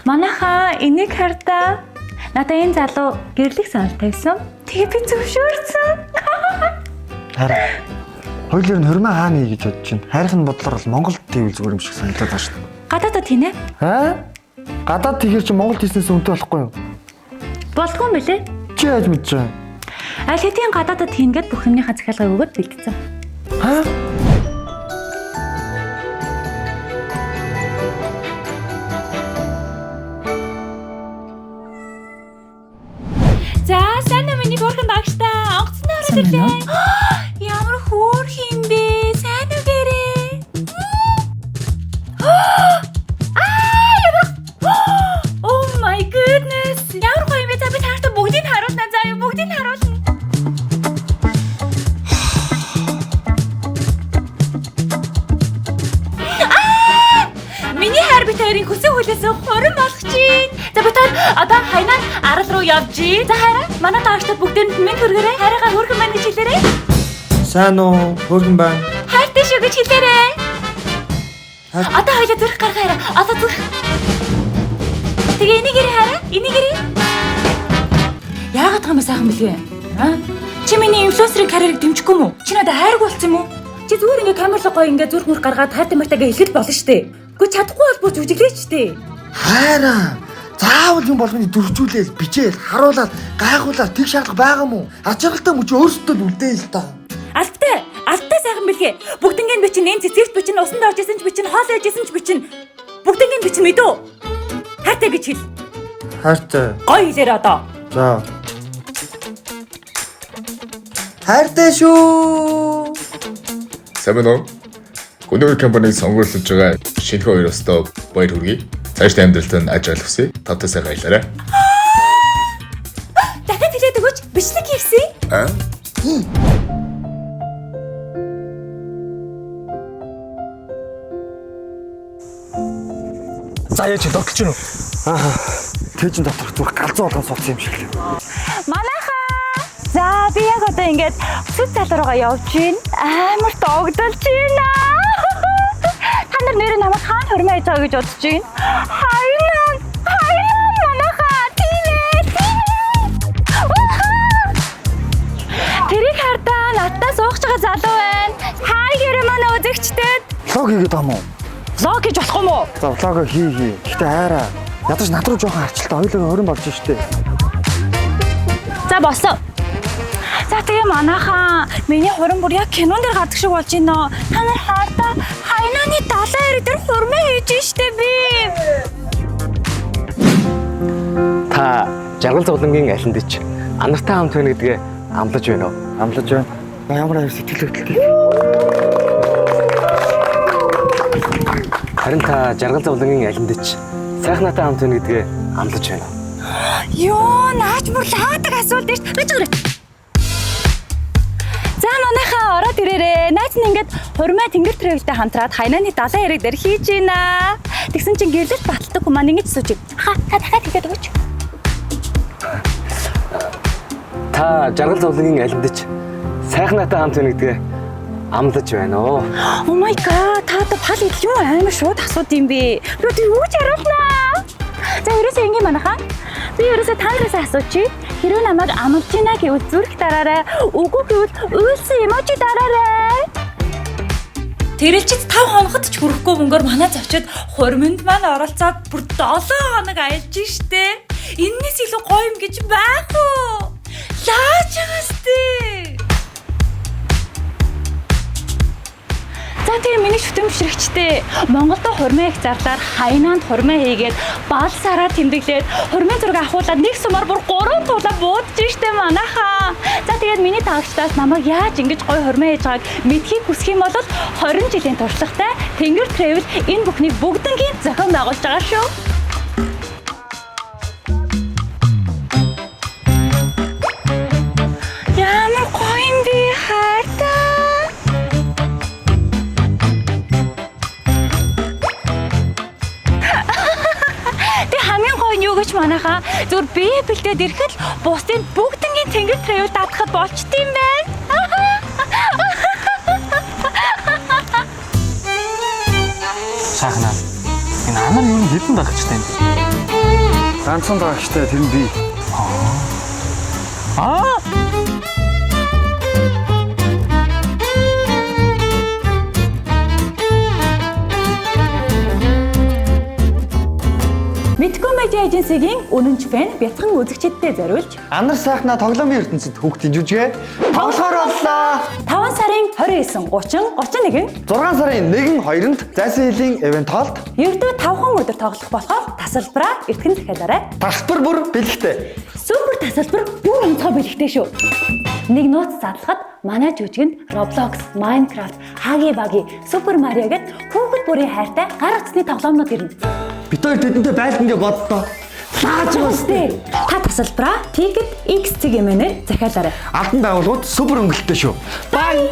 Манайхаа энийг хардаа. Надаа энэ залуу гэрлэх санал тавьсан. Тэгээ би зөвшөөрсөн. Хараа. Хоёулаар нь хурмаа хаана хий гэж бодож байна. Хайрхан бодлоор бол Монголд хийвэл зүгээр юм шиг санагдаад байна шүү дээ. Гадаадад хийнэ. Аа? Гадаад хийхэр чи Монголд хийснээс үнэтэй болохгүй юу? Болдгоо юм бэлээ. Чи яаж мэдэж байгаа юм? Аль хэдийн гадаадад хийнгээд бүх юмныхаа захиалгыг өгөөд бэлдсэн. Аа? За, сайн уу миний хөөрхөн дагчтай. Онгоцны ороод ирлээ. Ямар хөөрх юм бэ? Сайн уу гэрээ? Аа, ямар Oh my goodness. Ямар гоё юм бэ? За би та нарт бүгдийг нь харуулна. За юу бүгдийг нь харуулна. Миний хайр бит хоёрын хүсэн хүлээсэн хурим болох чинь. За бит хоёр одоо хайнаа арал руу явж чинь. За хайраа манай дагчдад бүгдээрэнд минь хүргээрэй. Хайраагаа хөөрхөн байна гэж хэлээрэй. Сайн уу? Хөөрхөн байна. Хайртай шүү гэж хэлээрэй. Хайр- Одоо хоёлаа зүрх гарга хайраа. Одоо зүрх. Тэгээ энийг ирээ хайраа. Энийг ирээ. Яагаад байгаа юм бэ сайхан бэлгээ? Аа? Чи миний инфлюенсерийн карьерийг дэмжихгүй юм уу? Чи надад хайрг болсон юм уу? Чи зүгээр ингээ камер руу гоё ингээ зүрх мөрх гаргаад хайртай мартагаа хэлэхэд болно шүү дээ. Үгүй чадахгүй бол бүр жүжиглээч дээ. Хайраа. Заавал юм болгоны дөрвжүүлээл, бичээл, харуулаад, гайхуулаад тэг шаардлага байгаа юм уу? Аж аргалтай мөч өөрсдөө л үлдээл л та. Алттай, алттай сайхан бэлгээ. Бүгднгийн би чинь энэ цэцэгт би чинь усанд орж исэн ч би чинь хоол яж исэн ч би чинь бүгднгийн би чинь мэдүү. Хайртай гэж хэл. Хайртай. Гоё хэлээр одоо. За. Хайртай шүү. Сайн байна уу? Гүнээр компаниг сонгуурлаж байгаа шинэхэн хоёр өстөө баяр хүргэе. Цаашдын амьдралд нь аж аргал хүсье. Тавтай сайхан аялаарай. Дахиад хэлээд өгөөч. Бичлэг хийсэн. Аа? За яа чи догтлж гинүү. Аа. Тэжин доторх зүрх галзуу болгон суудсан юм шиг л. Манайхаа. За би яг одоо ингээд сүт зал руугаа явж гин. Амар догдолж байна. Та нар нэрээ намайг хаана хурмаа хийж байгаа гэж бодож гин. Хайнаа. Хайнаа манайхаа. Тийм ээ. Тийм ээ. Ухаа. Тэрийг хардаа надтай суух байгаа залуу байна. Хай гэрээ манай үзэгчдэд. Влог хийгээд байгаа юм уу? Влог гэж болох юм уу? За влого хий хий. Гэхдээ хайраа. Ядаж над руу жоохон арчлаа. Хоёулаа хорин болж штэ. За болсон. За тэгээ манайхаа миний хурим бүр яг кинон дээр гардаг шиг болж байна. Та нар хаалтаа хайнааны далайн эрэг дээр хурмаа хийж штэ би. Та жаргал зовлонгийн алинд ч анартай хамт байна гэдгээ амлаж байна уу? Амлаж байна. Ямар аяр сэтгэл хөдлөлтэй. Харин та жаргал зовлонгийн алинд ч сайхнаатай хамт байна гэдгээ амлаж байна уу? Йоо, наач бүр лаадаг асуулт шүү. Би зүгээр. За манайхаа ороод ирээрээ. Наач нь ингээд хурмаа тэнгэр тревелтэй хамтраад хайнааны далайн эрэг дээр хийж байна. Тэгсэн чинь гэрлэлт баталдаг хүмүүс маань ингэж сууж. Ха, та дахиад хэлээд өгөөч. Та жаргал зовлонгийн алинд ч сайхнаатай хамт байна гэдгээ амлаж байна уу? Oh my god, та одоо пал идэл юм амар шууд асууд юм бэ. Би одоо юу ч хариулнаа. За ерөөсөө ингийн манайхаа. Би ерөөсөө та нараас асуучих. Хэрвээ намайг амлаж гинэ гэвэл зүрх дараарай. Үгүй гэвэл уйлсан эможи дараарай. Тэрэлчид 5 хоногт ч хүрэхгүй мөнгөөр манай зочид хурминд маань оролцоод бүр 7 хоног аялж штэ. Эннээс илүү гоё юм гэж байх уу? Лааж байгаас тээ. За тэгээ миний шүтэн бишрэгчтэй Монголдо хурмаа их зарлаар хайнаанд хурмаа хийгээд бал сараа тэмдэглээд хурмын зураг авахуулаад нэг сумаар бүр 3 туулаа буудаж штэ манайхаа. За тэгээд миний таагчдаас намайг яаж ингэж гоё хурмаа хийж байгааг мэдхийг хүсэх юм бол 20 жилийн туршлагатай Тэнгэр Travel энэ бүхнийг бүгднгийн зохион байгуулж байгаа шүү. Ямар гоё юм бэ хайртай. Тэг хамгийн гоё нь юу гэж манайхаа зүгээр бие бэлдээд ирэхэд л бусдын бүгднгийн тэнгэр travel даатахад болчтой юм байна. Сайхнаа. Энэ анар юу хэдэн дагчтай юм бэ? Ганцхан дагагчтай тэр нь би. Аа! Мэдгүй медиа эженсигийн үнэнч фэн бяцхан үзэгчдэд зориулж Анар сайхнаа тоглоомын ертөнцид хүүхдийн жүжигэ тоглохоор боллоо. 5 сарын 29, 30, 31 6 сарын 1 2-нд Зайсан хилийн event hall ердөө 5 өдөр тоглох болохоор тасалбараа эртхэн захиалаарай. тасалбар бүр бэлэгтэй. Супер тасалбар бүр онцгой бэлэгтэй шүү. Нэг нууц задлахад манай жүжигэнд Roblox, Minecraft, Huggy Wuggy, Super Mario гэд хүүхэд бүрийн хайртай гар утасны тоглоомнууд ирнэ. Бид хоёр тэдэнтэй байлдан гэж бодлоо. Лааж байгаа Тэ. Та тасалбараа Ticket X цэг MN-ээр захиалаарай. Албан байгууллагууд супер өнгөлөлттэй шүү. Bye.